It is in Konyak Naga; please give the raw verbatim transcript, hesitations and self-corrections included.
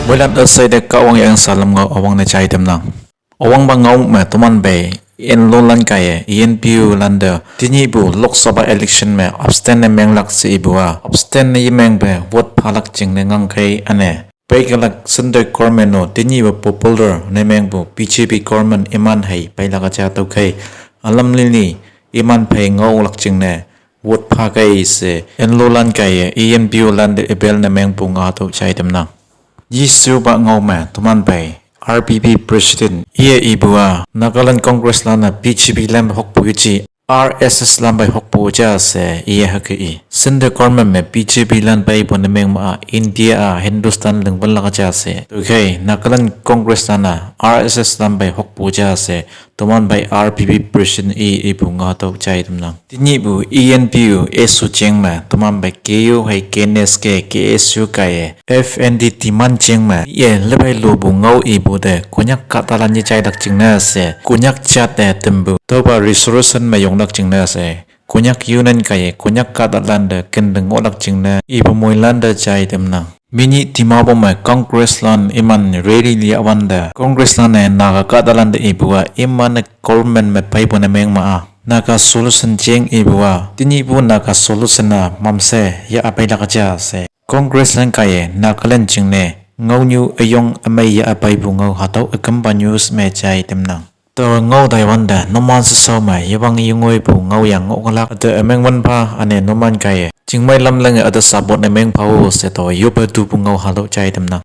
Moilan üsheite Kahwang yang salam ngao üwangne jai tamnang. Üwangpa ngao me toman pei, enlolan kaiye, E N P O lante, tenyihpu Lok Sabha election me abstain ne menglak she ipu-a, abstain ne yemengpe vote phalak jingne ngangkei üne. Peikelak central government-o tenyihpu popular ne mengpu B J P government iman hei peilak ja tüokhei, ülam lili iman phei ngaolak jingne vote phakei she, enlolan kaiye, E N P O lante appeal ne mengpu ngao hatüo jai tamnang. Yeshupa ngao me toman pei, R P P president iye ipu-a, Nagaland Congress lan-e B J P lan hokpu yeji, R S S lan pei hokpu ja she iye hüke i. Central government me B J P lan peipu ne meng ma-a, India-a Hindustan lingpenlak ja she. Tüokhei, Nagaland Congress lan-a R S S lan pei hokpu ja she, toman pei R P P president i ipu ngao hatüo jai tamnang. Tenyihpu E N P O S O jeng me, toman pei K O hei K N S K, K S U kaiye, F N D demand jeng me, ye lepei lopu ngao ipu te, Konyak kahtalan yejailak jingne she, Konyak jat-e tampu, tüopa resolution me yonglak jingne she, Konyak Union kaiye, Konyak kahtalan te kente ngohlak jingne ipu moilan te jai tamnang. Menyih Dimapur me Congress lan iman rally li yahwante, Congress lan-e Naga kahtalan te ipu-a, iman-e government me peipu ne meng ma-a, Naga solution jeng ipu-a, tenyihpu Naga solution-a mamshe yah peilak ja she, Congress lan kaiye Nagaland jingne ngaonyu üyong ümei yah peipu ngao hatüo ükümpa news me jai tamnang. Tao ngao taiwante numan sheshao me yewang yengoipu ngao yang ngohlak te ümeng wan pha üne numan kaiye, chingmei lamlenge üte support ne meng phao she tao yoppe tupu ngao hatüo jai tamnang.